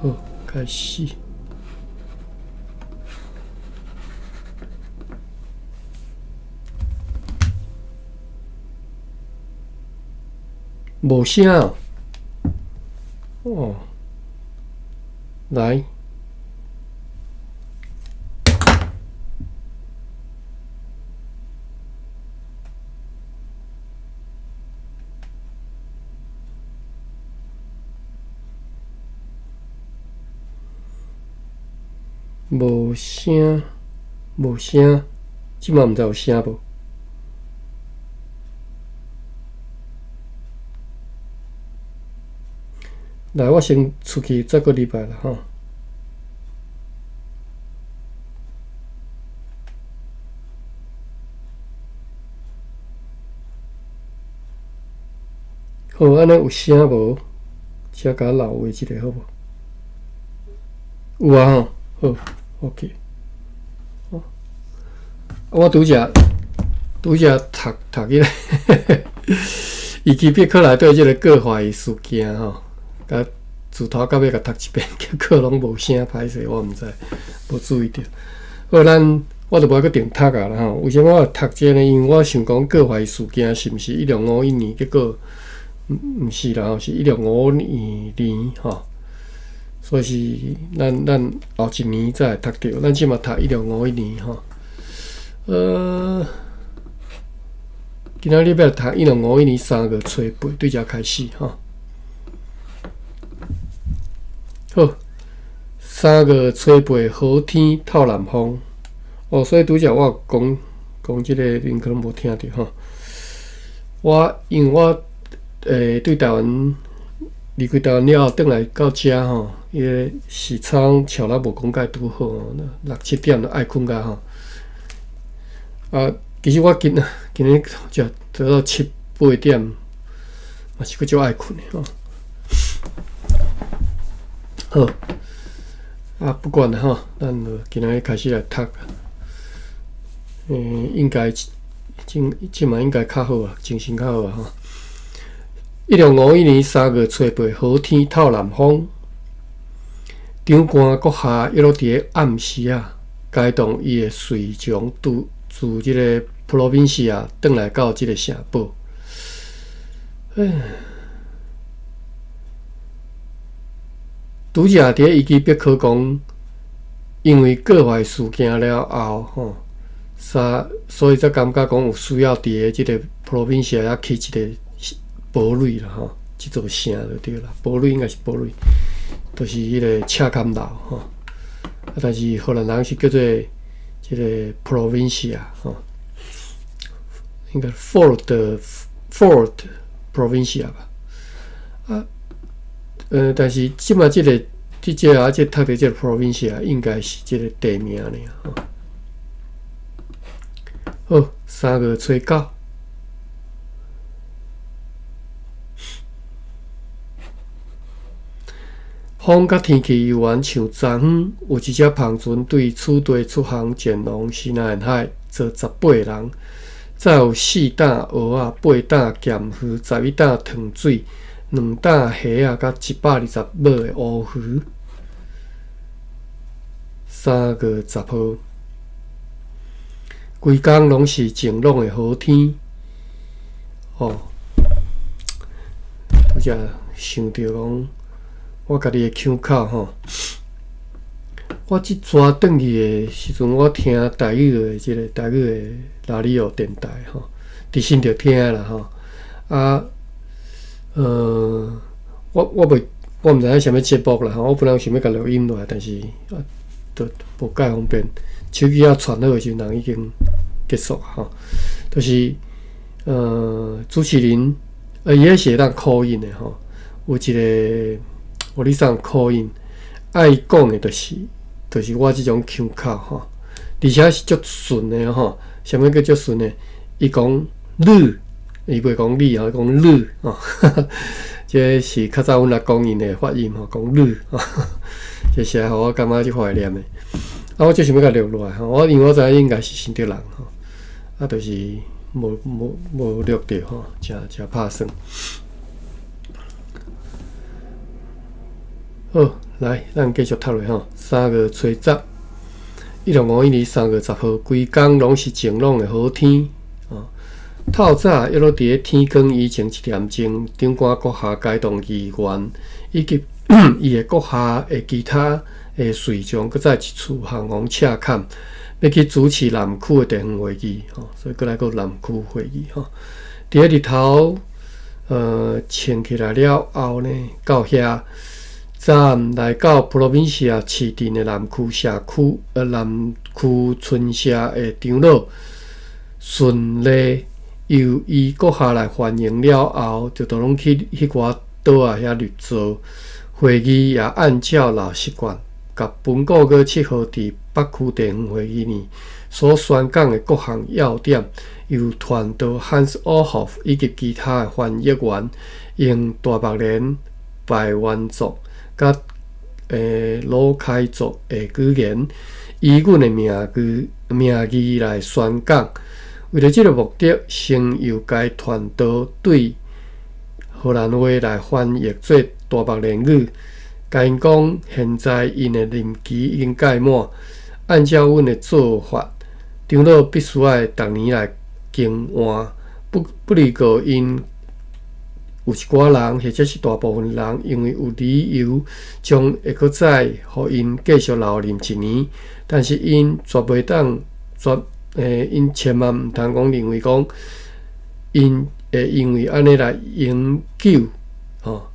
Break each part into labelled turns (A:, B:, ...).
A: 好，開始。無聲哦，來。無聲，無聲，這馬毋知有聲無？來，我先出去，再閣入來啦吼。好，按呢有聲無？請共我留話一下好無？有啊吼，好，OK。哦，我拄才拄才讀讀彼个維基百科內底這个過懷事件吼，共自頭到尾共讀一遍，結果攏無聲，歹勢，我毋知，無注意著。好，咱我就無愛閣重讀啊啦吼。為啥物我會讀這個呢？因為我想講過懷事件是毋是1651年？結果毋是啦吼，是1652年吼。所以是咱咱後一年才會讀著。咱這馬讀一六五一年吼。今仔日欲讀1651年3月初8，對遮開始吼。好，三月初八好天透南風。哦，所以拄才我講講這個，恁可能無聽著吼。我因為我對台灣離開台灣了後，轉來到遮吼，伊个時差調了無講介拄好，六七點就愛睏甲吼。啊，其實我今今日才做到七八點，嘛是閣足愛睏的吼。好，啊，不管啦吼，咱就今仔日開始來讀。應該這這馬應該較好啊，精神較好啊吼。1651年3月初8，好天透南風。長官閣下一路佇咧暗時啊，偕同伊的隨從自這个普羅賓西亞轉來到這个城堡。唉，拄才佇咧維基百科講，因為過壞事件了後，吼，啥，所以才感覺講有需要佇咧這个普羅賓西亞起一个堡壘啦，吼，這座城就對啦。堡壘應該是堡壘，就是彼个赤崁樓，吼。啊，但是荷蘭人是叫做這个 Provincia 吼，應該 Fort Fort Provincia 吧。啊，但是這馬這个這這啊，這讀著這个 Provincia 應該是這个地名爾吼。好，3月初9。風佮天氣猶原像昨昏，有一隻帆船對此地出航前往西南沿海，載18人，載有四擔蚵仔、八擔鹹魚、11擔糖水、2擔蝦仔，佮120尾的烏魚。3月10號，規工攏是晴朗的好天。哦，拄才想著講。我家己的腔口吼，我這逝轉去的時陣，我聽台語的這个台語的拉里奧電台吼，佇新竹聽的啦吼。啊，我我袂，我毋知影啥物節目啦吼。我本來想欲共錄音落來，但是啊，都無介方便。手機仔傳好的時陣，人已經結束吼。就是主持人，伊彼是會當 call in 的吼，有一個。予你送 call in，愛講的就是就是我這種腔口吼，而且是足順的吼。啥物叫足順的？伊講汝，伊袂講你吼，伊講汝吼。這是較早阮阿公𪜶的發音吼，講汝吼。這是予我感覺足懷念的。啊，我足想欲共錄落來吼，我因為我知影應該是新竹人吼，啊，就是無無無錄著吼，誠誠拍算。好，來，咱繼續讀落吼。3月初10，1651年3月10號，規工攏是晴朗的好天。哦，透早約落佇咧天光以前1點鐘，長官閣下該黨議員以及伊的閣下的其他的隨從，閣再一次向王赤坎，欲去主持南區的地方會議。吼，所以閣來閣南區會議。吼，佇咧日頭，穿起來了後呢，到遐站來到普羅賓西亞市鎮的南區社區，南區村社的長老順利由伊閣下來歡迎了後，就都攏去彼寡島仔遐入座。會議也按照老習慣，共本個月7號佇北區地方會議呢所宣講的各項要點，由傳道漢斯·奧霍夫以及其他的翻譯員用大目連、排灣族佮魯凱族的語言，以阮的名字名義來宣講。為著這个目的，先由該傳道對荷蘭話來翻譯做大目連語。共𪜶講，現在𪜶的任期已經屆滿，按照阮的做法，長老必須愛逐年來更換。不過𪜶有一寡人，或者是大部分人，因為有理由將會閣再予𪜶繼續留任一年，但是𪜶絕袂當絕，𪜶千萬毋通講認為講，𪜶會因為按呢來永久，吼，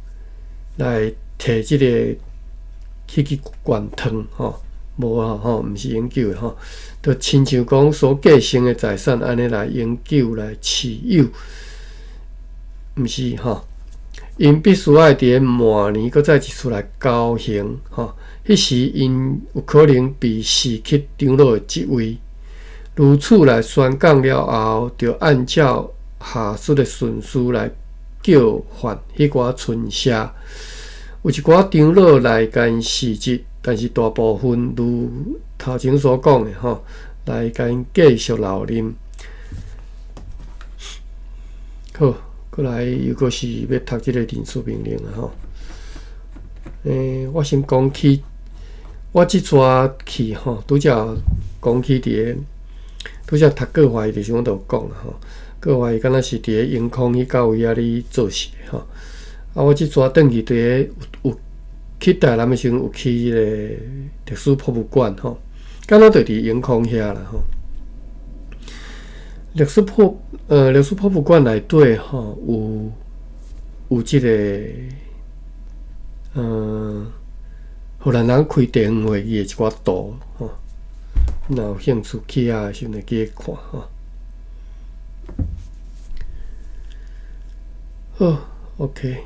A: 來提這个去灌湯，吼，無啊，吼，毋是永久的吼，就親像講所繼承的財產按呢來永久來持有，毋是吼，𪜶必須愛佇咧明年閣再一次來交行，吼，彼時𪜶有可能被辭去長老的職位。如此來宣講了後，就按照下述的順序來叫喚彼寡村社。有一寡長老來共𪜶辭職，但是大部分如頭前所講的吼，來共𪜶繼續留任。好，閣來又閣是欲讀這个人事命令啊吼。我先講起，我這逝去吼，拄才講起佇咧，拄才讀過懷的時陣，我就有講啊吼。過懷敢若是佇咧永康彼到位遐咧做事吼。啊，我這逝轉去佇咧有去台南的時陣，有去彼个歷史博物館吼，敢若就佇永康遐啦吼。歷史博物館內底吼，有這个，荷蘭人開地方會議的一寡圖吼，若有興趣去遐的時陣，會記得看吼。好，OK。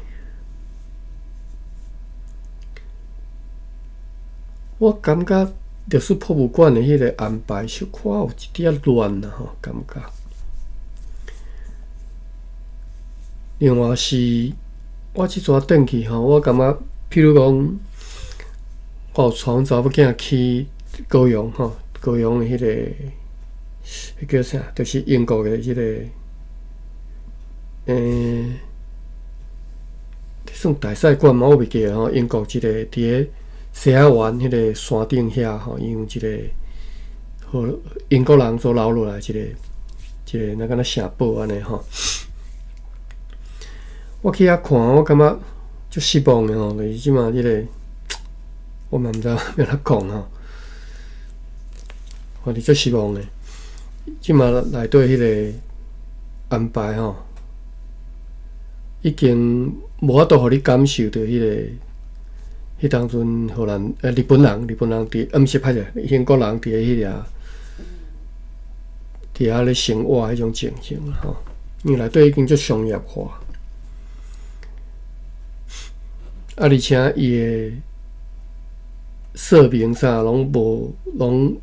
A: 我感覺歷史博物館的彼个安排小可有一點仔亂啦吼，感覺。另外是，我這逝轉去吼，我感覺，譬如講，我有帶阮查某囝去高雄吼，高雄的彼个，彼叫啥？就是英國的彼个，算大使館嗎？我袂記得吼。英國一个佇咧西仔灣彼个山頂遐吼，伊有一个，予英國人所留落來一个，一个若敢若城堡按呢吼。我去遐看，我感覺足失望的吼，就是這馬這个，我嘛毋知欲按怎講吼，反正足失望的。這馬內底彼个安排吼，已經無法度予你感受著彼个，彼當陣荷蘭日本人佇，毋是歹勢，英國人佇咧彼个佇遐咧生活彼種情形吼，因為內底已經足商業化。啊！而且伊的說明啥攏無，攏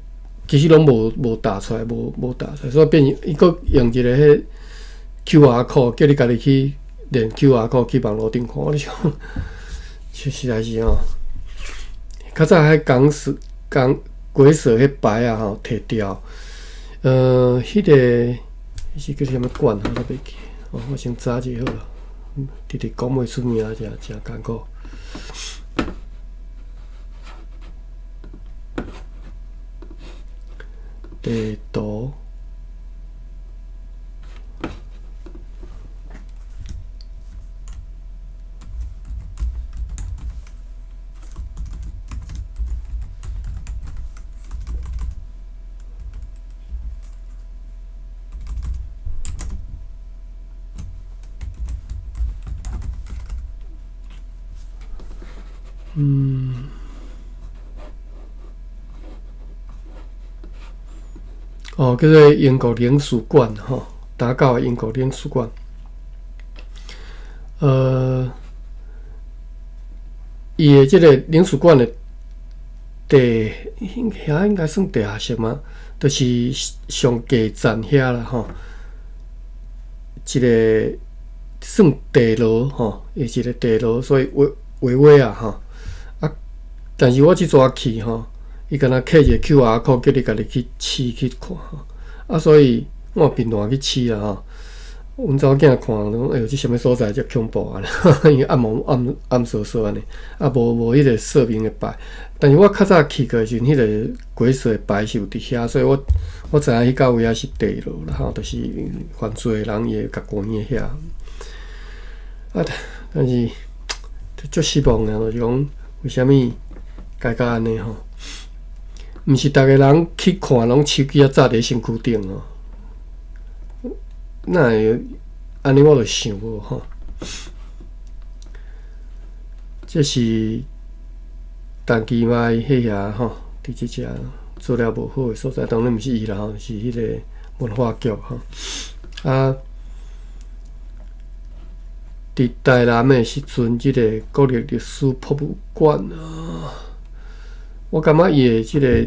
A: 其實攏無打出來，無打出來，所以變成伊閣用一个彼 QR code，叫你家己去連 QR code 去網路頂看。我想，實在是吼，較早彼港式港鬼社彼牌仔吼提掉，彼个是叫啥物館我都袂記，哦，我先查一下好啦，直直講袂出名，誠誠艱苦。地圖。哦，叫做英國領事館吼，打狗的英國領事館。伊的這个領事館的地，遐應該算地下室嗎？就是上低層遐啦吼，一个算地牢吼，伊一個地牢，所以畫畫畫啊吼。啊，但是我這逝去吼，伊敢若刻一個 QR code，叫你家己去試去看吼。啊，所以我貧惰去試啦吼。阮查某囝看講，哎喲，這啥物所在遮恐怖啊！因為暗暝暗暗嗍嗍按呢，啊無無彼個說明的牌。但是我較早去過的時陣，彼個鬼說的牌是有佇遐，所以我知影彼到位仔是地牢啦吼，就是犯罪的人伊會共關佇遐。啊，但是足失望的，就是講為啥物改甲按呢吼？毋是逐个人去看，攏手機仔紮佇身軀頂哦。哪會按呢？我就想無吼。這是陳其邁彼遐吼，佇這只做了無好的所在，當然毋是伊啦吼，是彼個文化局吼。啊，佇台南的時陣，這个國立歷史博物館啊，我感覺伊的這个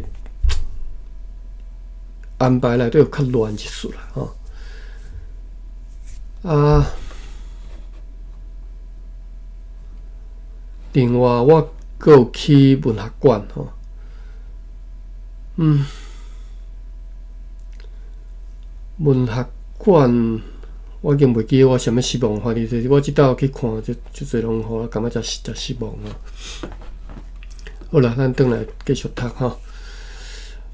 A: 安排內底有較亂一絲啦吼。啊，另外我閣有去文學館吼，文學館我已經袂記得我啥物失望，反正就是我這擺去看，足足濟攏予我感覺誠失望哦。好啦，咱轉來繼續讀吼。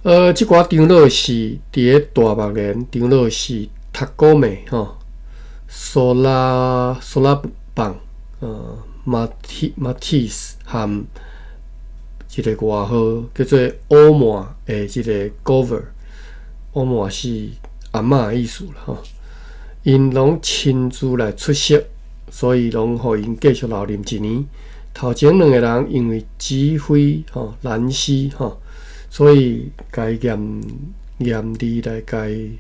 A: 這寡長老是佇咧大目連，長老是讀古美吼。蘇拉蘇拉邦，馬蒂斯含一个外號叫做歐瑪的這个 Gover，歐瑪是阿嬤的意思啦吼。𪜶攏親自來出席，所以攏予𪜶繼續留任一年。頭前兩个人因為指揮吼蘭西吼，所以共嚴嚴厲來共伊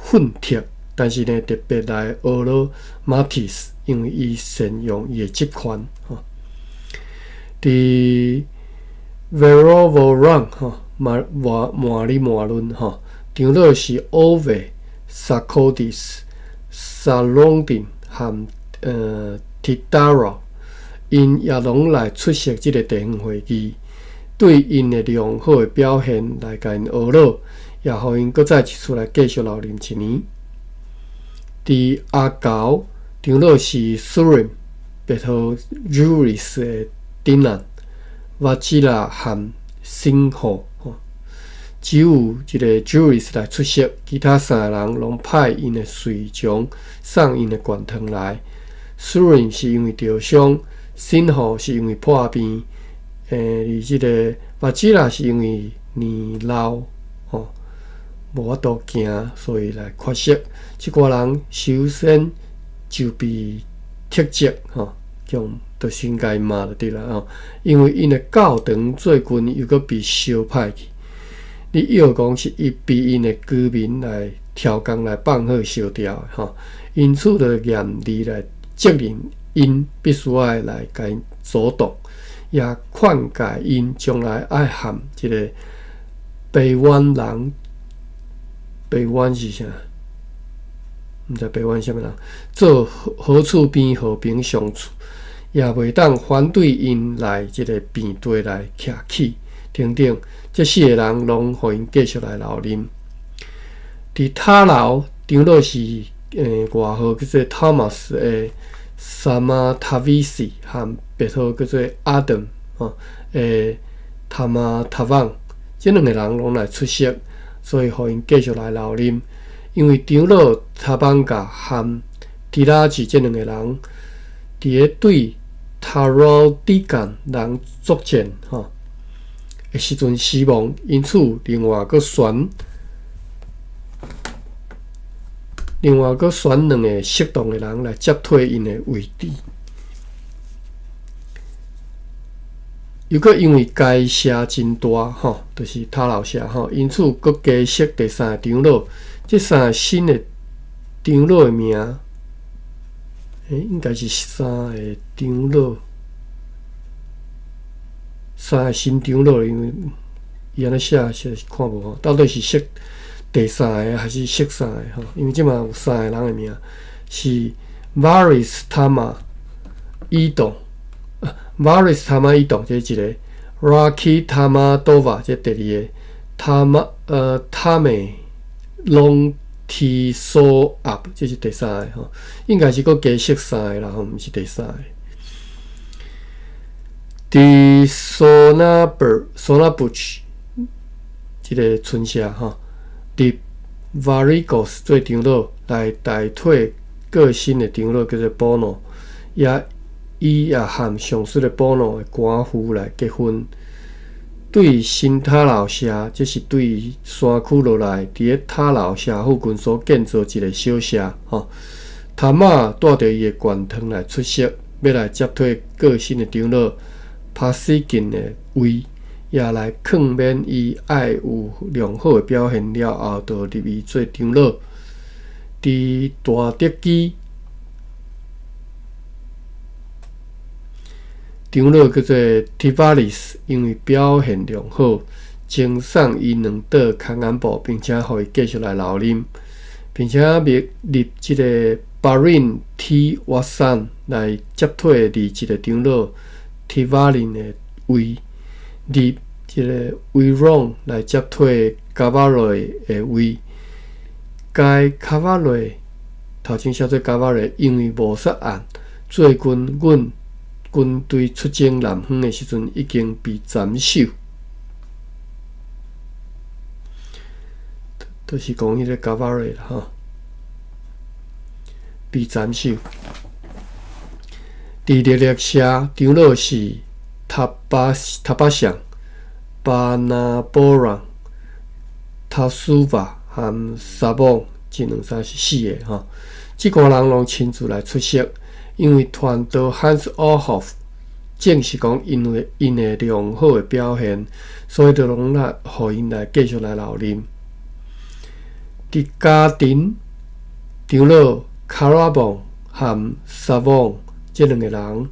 A: 訓斥，但是呢，特別來呵咾馬蒂斯，因為伊善用伊的職權吼。佇 Verovoran 吼，馬馬馬里馬倫吼，長老是奧維、薩科蒂斯、薩隆丁和提達羅，𪜶也攏來出席這个地方會議，對𪜶的良好的表現來共𪜶呵咾。也予𪜶閣再一次來繼續留任一年。佇阿猴長老是蘇林，別號 Juris 的頂人，瓦吉拉和新浩，只有一个 Juris 來出席，其他三个人攏派𪜶的隨從送𪜶的懸糖來。蘇林是因為著傷，新浩是因為破病，而這个瓦吉拉是因為年老，吼。無法度行，所以來缺席。這寡人首先就被斥責，吼，將就先共伊罵就對啦，吼。因為𪜶的教堂最近又閣被燒歹去，你臆講是伊被𪜶的居民來挑工來放火燒掉的，吼。因此，就嚴厲來責任𪜶必須愛來共𪜶阻擋，也勸誡𪜶將來愛和這个台灣人。台灣是啥？毋知台灣啥物人，做好厝邊和平相處，也袂當反對𪜶來這个平地來徛起等等。這四个人攏予𪜶繼續來留任。佇塔樓，長老是外號叫做 Thomas 的薩馬塔維斯，和別號叫做 Adam 吼的塔馬塔旺，這兩個人攏來出席，所以予𪜶繼續來留任。因為長老塔邦加和迪拉吉這兩個人，佇咧對塔羅迪干人作戰吼的時陣死亡，因此另外閣選另外閣選兩個適當的人來接替𪜶的位置。又閣因為該社真大吼，就是塔老社吼，因此閣加設第三个長老。這三个新的長老的名，應該是三个長老，三个新長老，因為伊按呢寫實在是看無吼，到底是設第三个還是設三个吼？因為這馬有三個人的名是 Varis Tama 伊動。Varis Tama 伊動，這是一個；Rocky Tama Dova，這第二個；Tama 塔美隆提索阿，這是第三個吼。應該是閣加設三個啦吼，毋是第三個。佇索納布索納布奇這個村社吼，佇 Varigos 做長老來代替個新的長老叫做保諾，也伊也和上述的保諾的官婦來結婚。對新塔老社，這是對山區落來，佇咧塔老社附近所建造一個小社吼。塔瑪帶著伊的權團來出席，欲來接替個新的長老帕斯金的位，也來勸勉伊愛有良好的表現了後，就入伊做長老。佇大德基長老叫做提瓦里斯，因為表現良好，贈送伊兩桌空眼布，並且予伊繼續來留任，並且立立這個巴林提瓦桑來接替離職的長老提瓦林的位，立這個威朗來接替加瓦瑞的位。該卡瓦瑞頭前寫做加瓦瑞，因為謀殺案，最近阮軍隊出征南方的時陣已經被斬首，就是講彼個加瓦瑞啦吼，被斬首。佇熱烈社長老是塔巴塔巴尚、巴拿波朗、塔蘇瓦和沙旺，這兩三是四个吼。這寡人攏親自來出席。因為團隊 Hans Ohoff 正是講，因為𪜶的良好的表現，所以就攏來予𪜶來繼續來留任。佇家庭長老卡拉邦和沙旺這兩個人，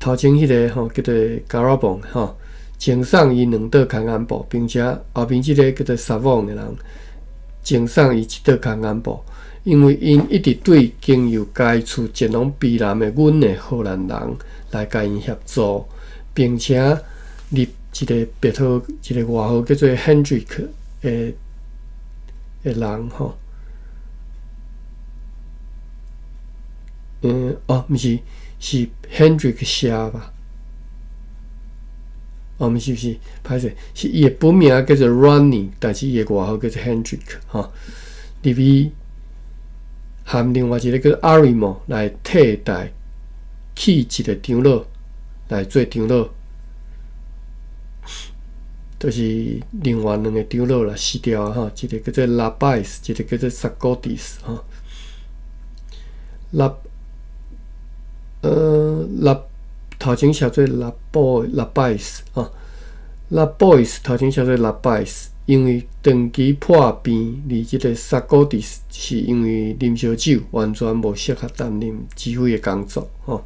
A: 頭前彼個吼叫做卡拉邦吼，贈送伊兩桌空眼布，並且後面這個叫做沙旺的人，贈送伊一桌空眼布。因為𪜶一直對經由該處前往卑南的阮的荷蘭人來共𪜶協助，並且立一個別號，一個外號叫做 Hendrik 的的人吼。嗯，哦，毋是，是 Hendrik 社吧？哦，毋是毋是，歹勢，是伊的本名叫做 Ronnie，但是伊的外號叫做 Hendrik 吼。入去含另外一個叫做阿瑞莫來替代去一個長老來做長老，就是另外兩個長老啦死掉吼，一個叫做拉拜斯，一個叫做薩古迪斯吼。拉拉頭前寫做拉布拉拜斯吼，拉布斯頭前寫做拉拜斯。因為長期破病，而這個薩古迪斯是因為啉燒酒，完全無適合擔任指揮的工作吼。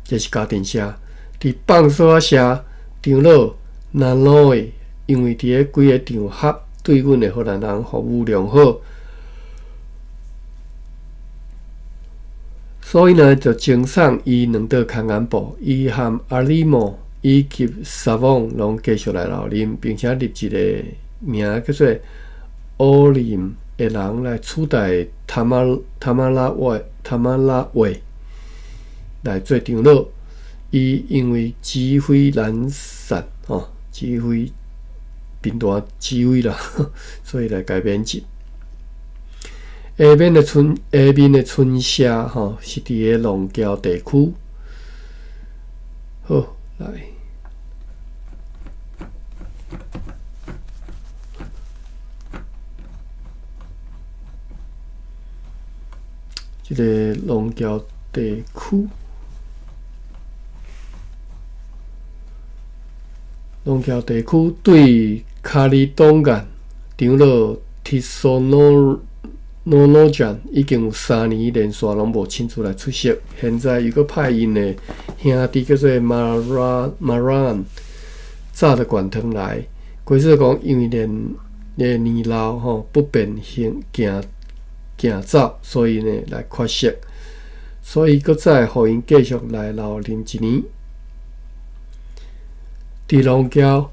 A: 這是家庭社，佇放索仔社長老南諾的，因為佇咧幾個場合對阮的荷蘭人服務良好，所以呢就贈送伊兩桌空眼布，伊和阿里莫以及沙旺攏繼續來留任，並且立一個名叫做奧林的人來取代塔瑪塔瑪拉瓦塔瑪拉瓦來做長老。伊因為指揮懶散，吼，指揮兵團指揮啦，所以來共免職。下面的村社吼，是佇个龍橋地區。好，來。這个龍橋地區，龍橋地區對卡里東岸長老提索諾諾諾將已經有3年連續攏無親自來出席，現在又閣派𪜶的兄弟叫做馬拉馬拉早就懸湯來。規說講，因為年的年老吼，不便行行行走，所以呢來缺席，所以閣再予𪜶繼續來留任一年。佇龍橋，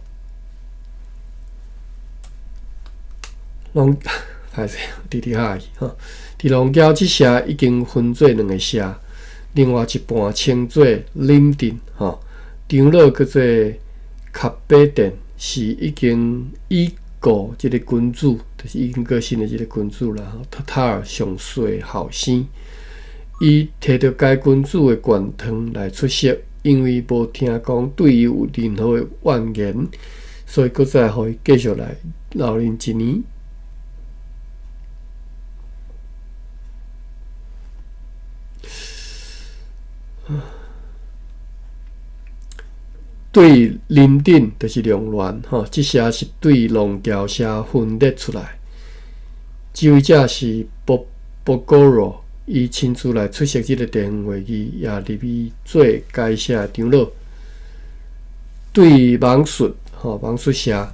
A: 龍歹勢，佇佇遐去吼。佇龍橋這社已經分做兩个社，另外一半稱做林鎮吼。長老叫做卡貝殿，是已經已故這个君主，就是已經過身的這个君主啦。塔塔爾上細後生，伊提著該君主的懸湯來出席，因為無聽講對伊有任何的怨言，所以閣再予伊繼續來留任一年。對林鎮就是龍巒吼，這社是對龍橋社分裂出來。指揮者是博博古羅，伊親自來出席這个地方會議，也入去做該社的長老。對網術吼，網術社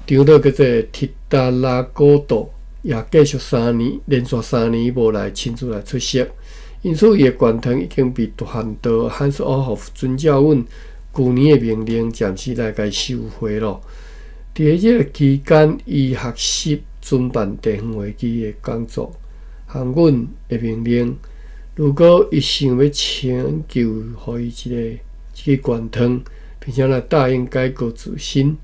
A: 長老叫做提達拉古道，也繼續三年，連續三年無來親自來出席，因此伊的懸湯已經被傳到漢斯奧霍夫遵照阮舊年的命令，暫時來共收回咯。佇這个期間，伊學習遵辦地方會議的工作，含阮的命令。如果伊想欲請求予伊一个這个懸湯，並且來答應改過自新，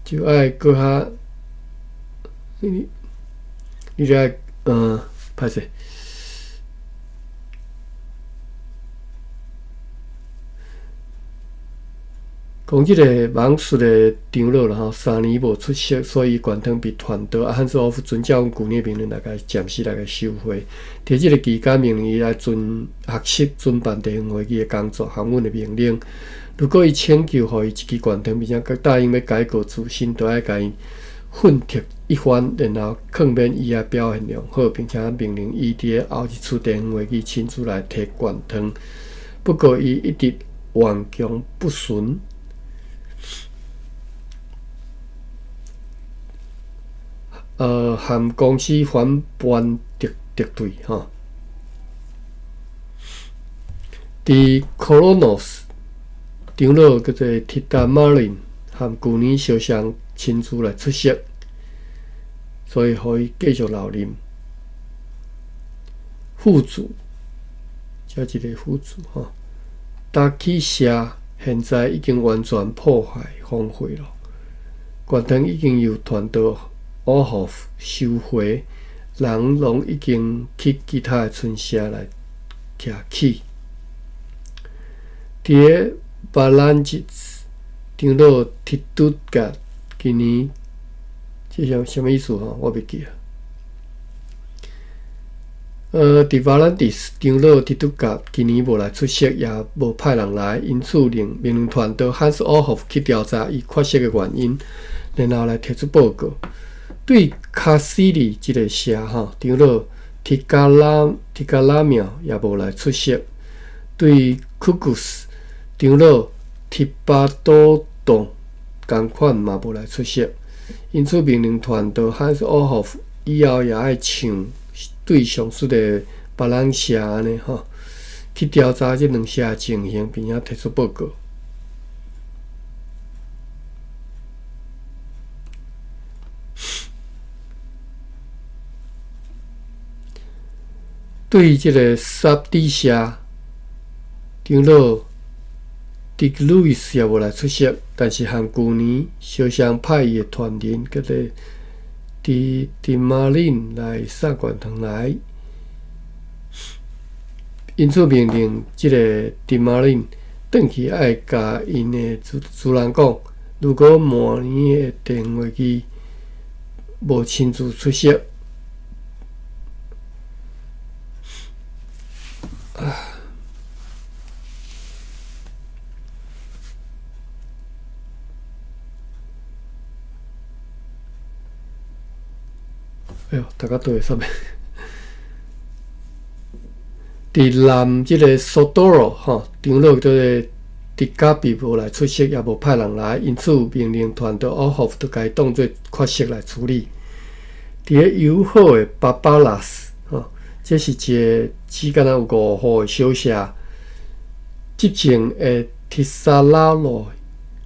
A: 就愛閣較你你就愛歹勢。講這个網術的長老啦吼，三年無出席，所以懸湯被傳到啊，漢斯奧夫遵照阮舊年命令來共暫時來共收回。佇這个期間，命令伊來遵學習遵辦地方會議的工作，含阮的命令。如果伊請求予伊一支懸湯，並且閣答應欲改過自新，就愛共伊訓斥一番，然後勸勉伊愛表現良好，並且命令伊佇後一次地方會議親自來提懸湯。不過，伊一直頑強不順。含公司反叛敵敵對吼。佇 Colonos 長老叫做提達馬林，含舊年相像親自來出席，所以予伊繼續留任。副主，這一个副主吼，達起社現在已經完全破壞荒廢咯，懸湯已經由傳到奧霍夫收回，人攏已經去其他的村社來徛起。佇个巴蘭吉斯長老提拄甲今年，這啥啥物意思吼？我袂記啊。佇巴蘭迪斯長老提拄甲今年無來出席，也無派人來，因此令命令團到漢斯奧霍夫去調查伊缺席的原因，然後來提出報告。對卡西里這个社吼，長老提加拉廟也無來出席。對庫古斯長老提巴多洞仝款嘛無來出席，因此命令團到漢斯奧霍夫以後也愛像對上述的別人社按呢吼，去調查這兩社的情形，並且提出報告。對這个薩底社長老提伫路易斯也無來出席，但是和舊年相雙派伊的傳人叫做迪迪馬林來送懸糖來，因此命令這个迪馬林轉去愛共𪜶的主主人講，如果明年的電話會議無親自出席，啊。哎喲，讀到佗位煞面？佇南這个蘇多羅吼，長老叫做迪加比無來出席，也無派人來，因此命令團隊奧霍就共伊當做缺席來處理。佇咧友好的巴巴拉斯吼，這是一个只敢若有五戶的小社，執政的提薩拉羅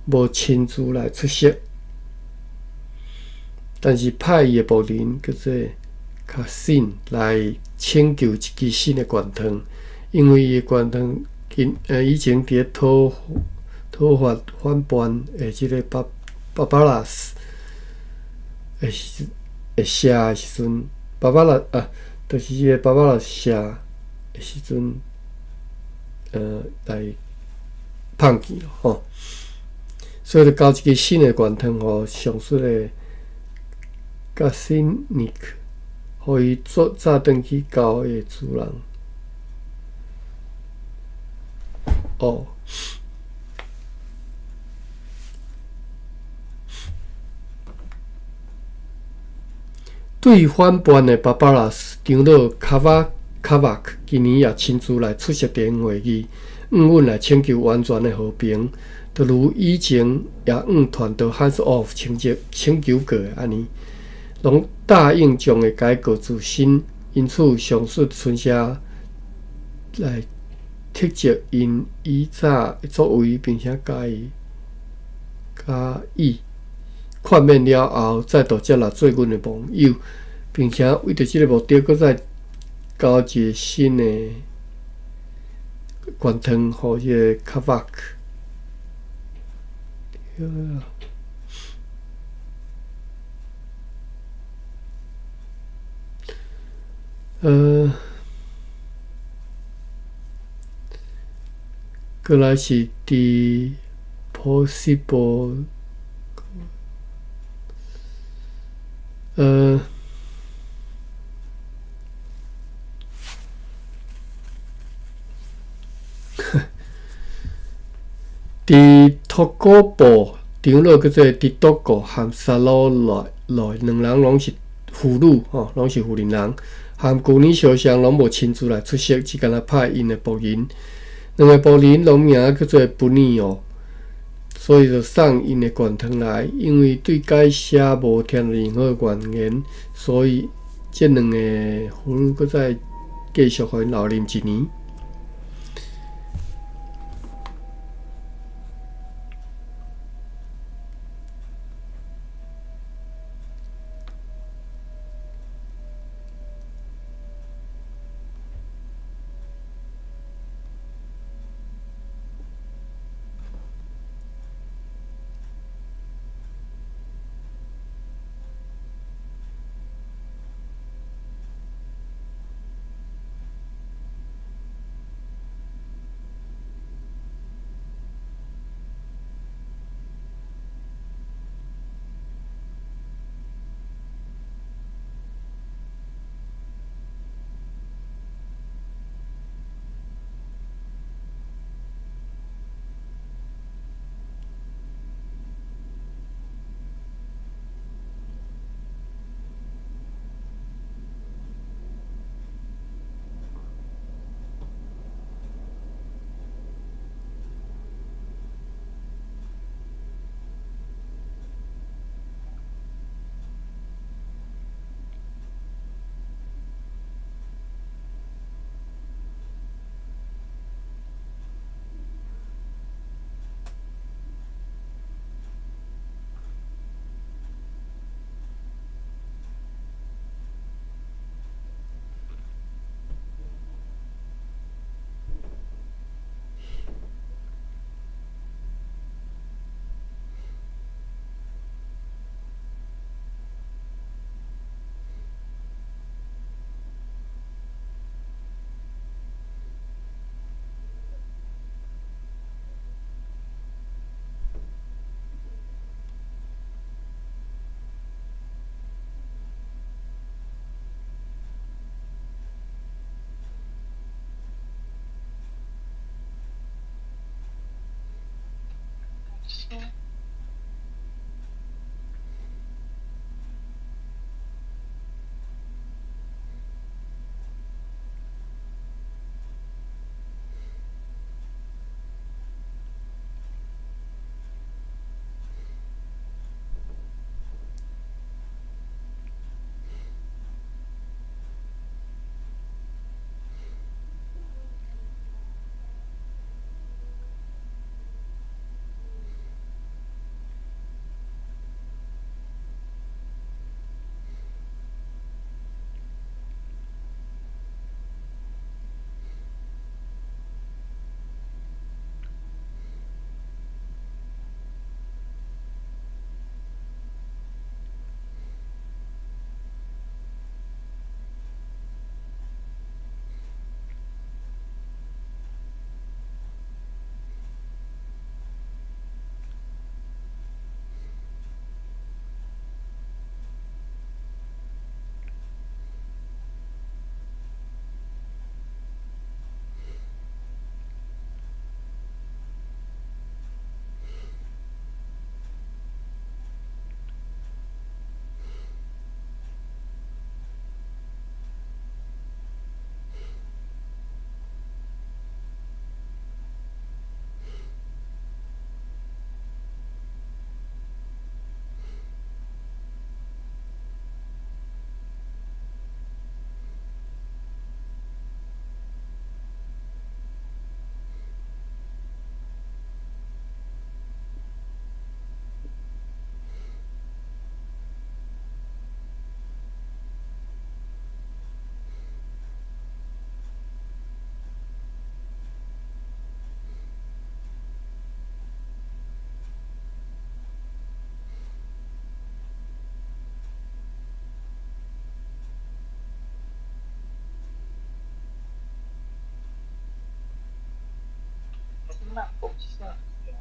A: 無親自來出席，但是派伊的僕人叫做卡辛來請求一支新的懸糖，因為伊的懸糖今以前佇咧討討伐反叛的這个巴巴巴拉斯的時的社的時陣，巴巴拉啊，就是這个巴巴拉斯社的時陣，來放棄咯吼。所以就交一支新的懸糖予上述的加辛尼克，予伊做早轉去交伊的主人。哦。對反叛的巴巴拉斯長老卡瓦卡瓦克今年也親自來出席電話會議，應允來請求完全的和平，就如以前也向團隊漢斯奧夫請求請求過的按呢，攏答應將會改過自新。因此，上述村社來斥責𪜶以早的作為，並且加以加以勸勉了後，再度接納做阮的盟友，並且為著這个目的，閣再交一个新的懸糖予這个卡瓦克。過來是佇波斯波，佇托古部長老叫做迪多古和薩魯來來兩人攏是婦女吼，攏是婦人人，和舊年相像攏無親自來出席，只干焦派𪜶的僕人。兩个僕人攏名叫做布尼奧，所以就送𪜶的懸糖來。因為對該社無聽著任何怨言，所以這兩个婦女閣再繼續予𪜶留任一年。
B: 咱講啥物件？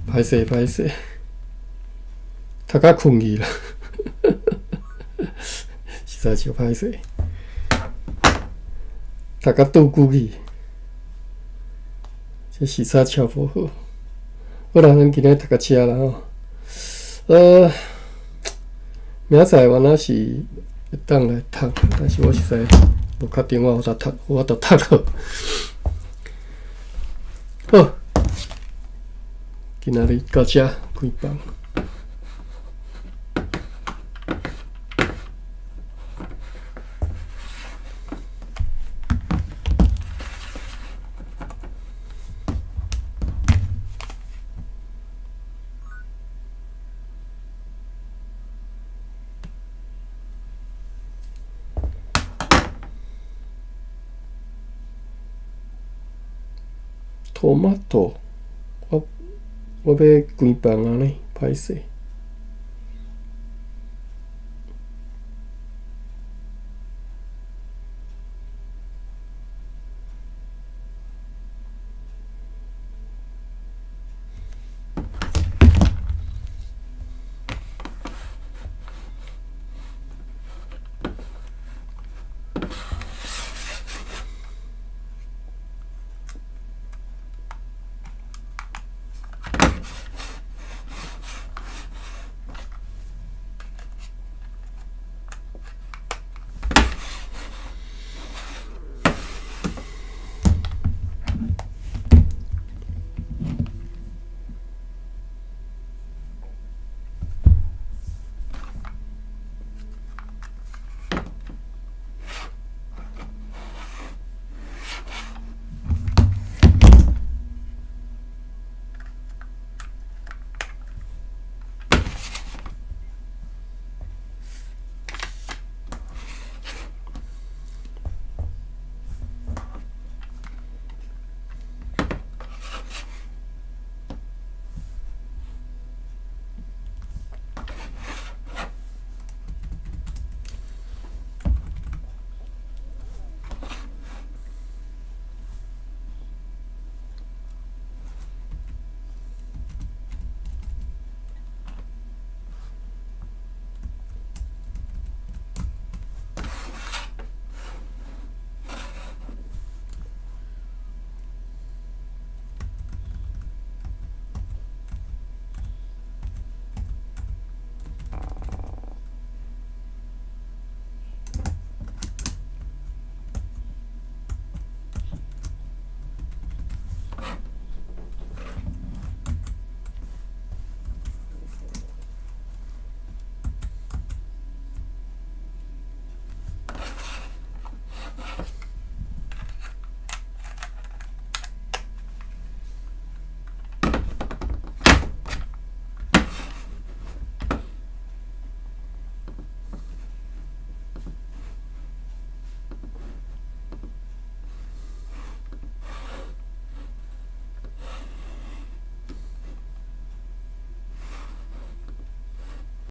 A: 歹勢歹勢，讀甲睏去啦，實在是歹勢，讀甲倒久去，這時差超無好。好啦，咱今仔讀到遮啦吼。明仔載原來是會當來讀，但是我實在無確定我有法讀，有法度讀好。好，今仔日到遮開放。トマト，我欲關放啊呢，歹勢。